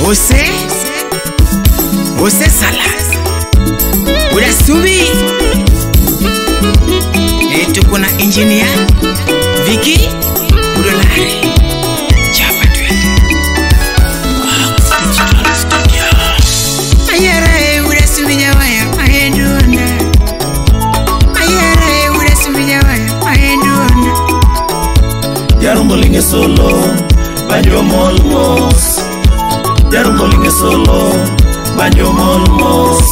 Ose Ose Sala Urasubi. Tuko na engineer Vicky Udolari. Chapa twende. Digital Studio. Ayere urasubi jawaya ahenduna. Ayere urasubi jawaya ahenduna. Jarumbo linge solo banjo mol mos. Jarumbo linge solo banjo mol mos.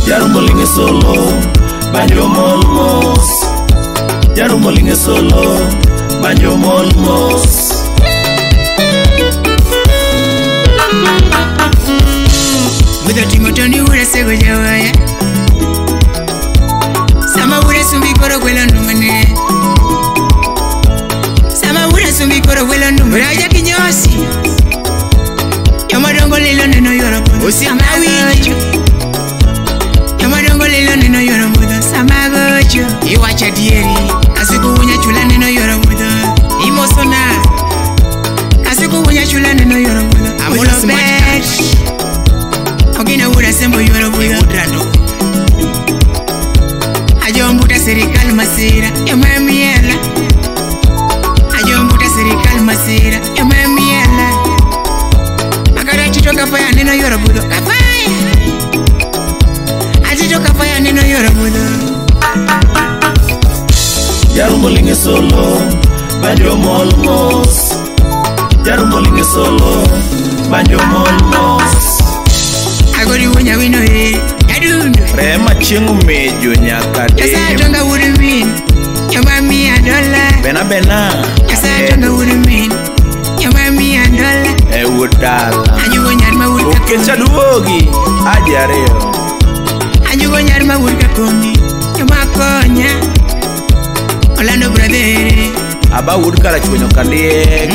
Jarumbo linge solo banjo mol mos. Jarumbo linge solo banjo mol mos. Mudho timotoni ura sego jawaya. Sama ura sumbi koro gwelo numane. Sama ura sumbi koro gwelo numane. Raja kinyosi Yomadongo lilo neno yoro budho. Sama winjo Yomadongo lilo neno yoro budho. Sama gocho Iwacha dieri Kasuku wunya chula neno yoro budho. Imosona Kasuku wunya chula neno yoro budho. Amulo bet Ogina ura sembo yoro budho. Ajombuta serikal masira Yamamiela. Ajombuta serikal masira Yamamiela. Makara chito kafaya neno yoro budho. Kafaya Achito kafaya neno yoro budho. Jarumbo linge solo banjo mol mos. Jarumbo linge solo banjo mol mos. Agori wunya wino e Yadundo Rema chieng' mejo nyaka Nyasaye tonga wuod min Joma miya dola. Bena bena Nyasaye tonga wuod min Joma miya dola. E wuod dala Ajugo nyar ma wuod kakondi. Okecha duogi aji ariyo. Ajugo nyar ma wuod kakondi Joma konya Orlando brother. Aba wuod karachuonyo kandiek.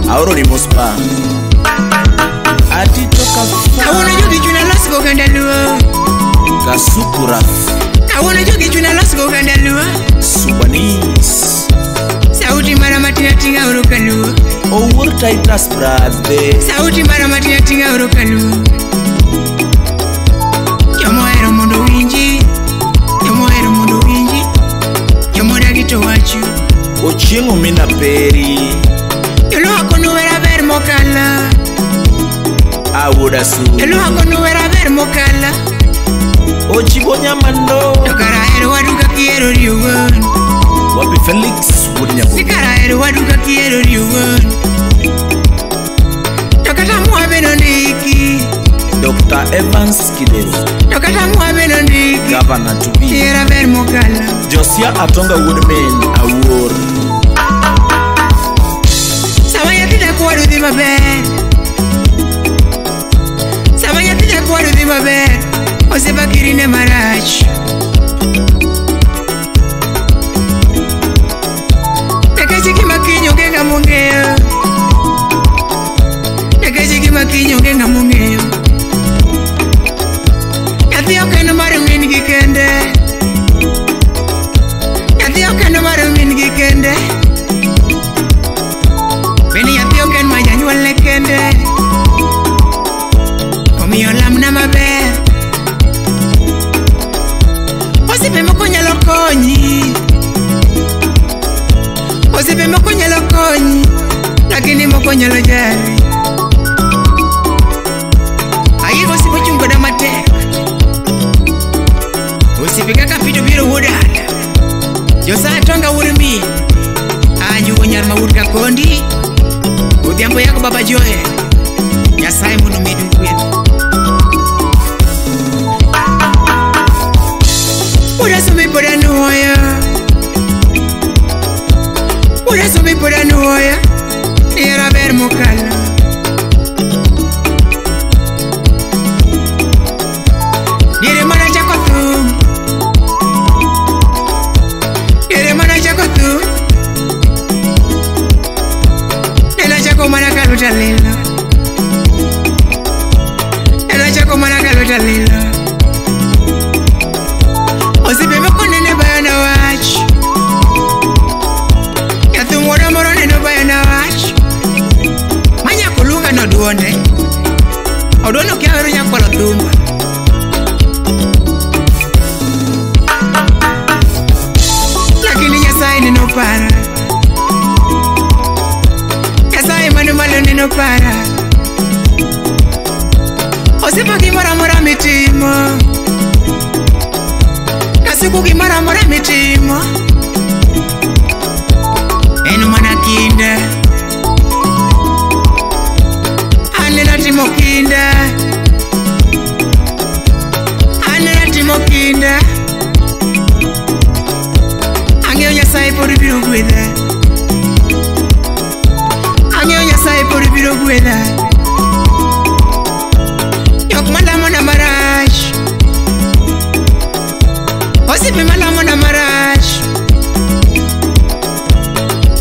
Aoro ni mospa. Atito kafa. Kawuono jogi chuna los go ganda luo. Kasukuraf. Kawuono jogi chuna los go ganda luo. Subanis. Sauti mara matina tinga oro kaluo. Owuor Titus brother. Sauti mara matina tinga oro kaluo. Jomohero mondo winji. Jomohero mondo winji. Jomodagi to wacho. Ochieng' omina peri. Joluo konuwera ber mokalo. Awuoda su. Joluo konuwera ber mokalo. Ochibo nyamando. To kara hero wadu kaka ihero riwuon. Wapi Felix wuod Nyabogo. Ni kara hero wadu kaka ihero riwuon. To kata mwabe nondiki. Dr. Evans Kidero. To kata mwabe nondiki. Governor to be. Hera ber mokalo. Josia Atonga wuod min awuor. Sama nyathi dakwadu dhi maber. Sama nyathi dakwadu dhi maber. Osebakirine marach. Nikech gima kiny onge ng'ama ong'eyo. Nikech gima kiny onge ng'ama ong'eyo. Nyathi ok en mar min gi kende. Nyathi ok en mar min gi kende. Bende nyathi ok en mar janyuolne kende. Omiyo lamna maber. Osiepe moko nyalo konyi. Osiepe moko nyalo konyi. Lakini moko nyalo jari. Ayiego osiepe ochung' koda matek. Osiepe kaka Pito biro wuod dala. Josa Atonga wuod min. Anjugo nyar ma wuod Kakondi. Odhiambo yako baba Joel. Nyasaye mondo omedu gweth. Urasumi poda nuoya. Urasumi poda nuoya. Nera ber mokalo. kalilo. Osiepe moko nene bayona wach. Nyathum wuoda moro nene bayona wach. Manyako luonga noduonde. Oduono kia wero nyakwalo thumba. Lakini Nyasaye neno para. Nyasaye mano malo neno para. Osiepa gimoro amora mitimo. Kasuku gimoro amora mitimo. En mana kinda. Aneno timo kinda. Aneno timo kinda. Ang'eyo Nyasaye pod biro gwedha. Ang'eyo Nyasaye pod biro gwedha. Jok malamona marach. Osiepe malamona marach.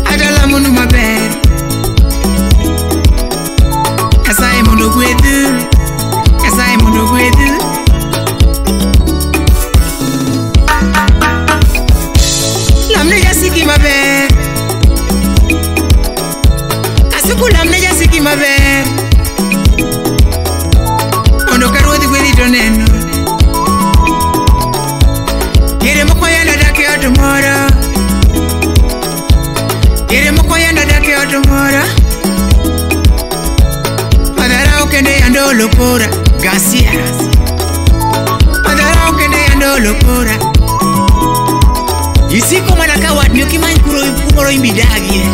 Atalamonu maber. Nyasaye mondo ogwedhu. Nyasaye mondo ogwedhu. Lamne jasiki maber. Kasuku lamne jasiki maber. Mondo ka ruodh gwedhi to neno. Yere moko yande dak e ot moro. Yere moko yande dak e ot moro. Madharau kende yande olokora. Gasia. Madharau kende yande olokora. Isiko mana ka watni ok imany kumoro imbidagie.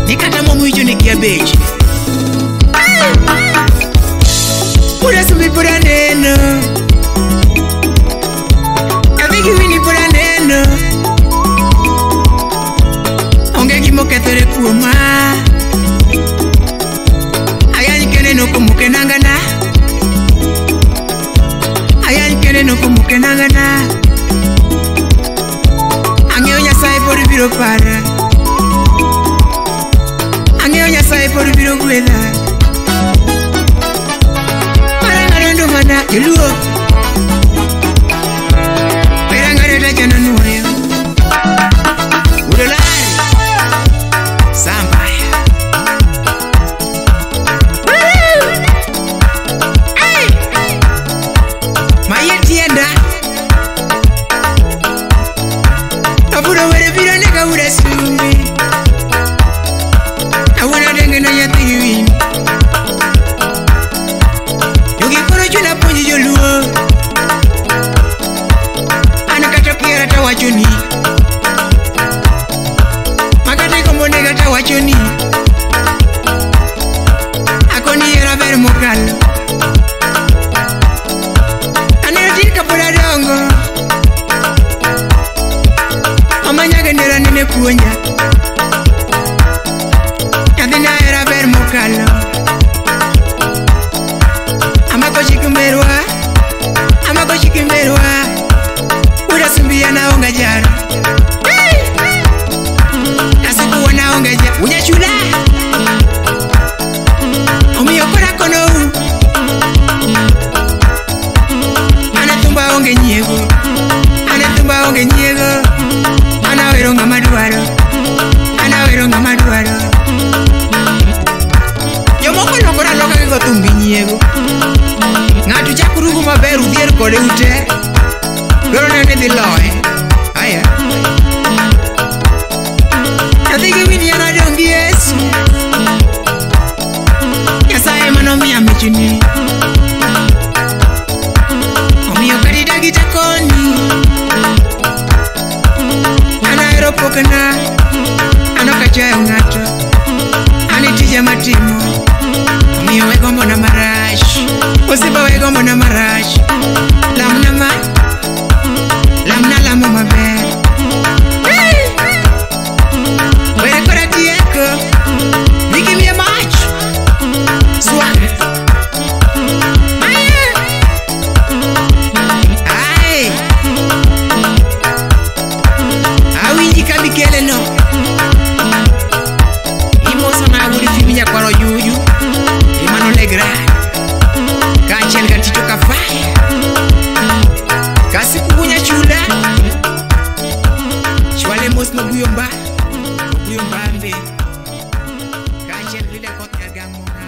Ni kata momiwicho ni kia beche. Pura sumbi pura neno. Nyathi gi wini pura neno. Onge gimokethore kuoma. Ayany kende nokomuke nangana. Ayany kende nokomuke nangana. Ang'eyo Nyasaye pod biro para. Ang'eyo Nyasaye pod biro gwedha. Parang'ado ndumana joluo. Parang'ado tachano nuoyo. Udolari. Sambaya. Maye tienda. Aburo were biro nega ura sumbi. Awuono denge no nyathi gi winy. Jogi koro chuna puonj joluo. An kata okiera tawachoni. Makata igombo nega tawachoni. Akoni hera ber mokalo. Aneno tin kapod adongo. Mama nyaga nene puonja. Nyathina hera ber mokalo. Amako chik merwa. Amako chik merwa. Wuod Asumbi an aonge jaro. Kasuku wan aonge jaro. Unyachula. Omiyo koro akonou. An athumba onge nyiego. An athumba onge nyiego. An awero ng'ama dwaro. An awero ng'ama dwaro. Jomoko lokore aloka gigo thum gi nyiego. Ng'ato chako rugo maber udhier kode ute. Dwaro ni dhi loye. Aya. Nyathi gi wini an adong' gi Yesu. Nyasaye emanomiya michni. Omiyo kata idagi takoni. An ahero pokna. An ok achayo ng'ato. An e tija matimo. Omiyo we gombona marach. Osiepa we gombona marach. Lamna ma. Lamna lamo maber. Were kora tieko. Dhi gimiye mach. Swag. Kare mos noguyo mba, oguyo mbambe. Kaachiel gi Dakoth Nyargang' Mong'aw.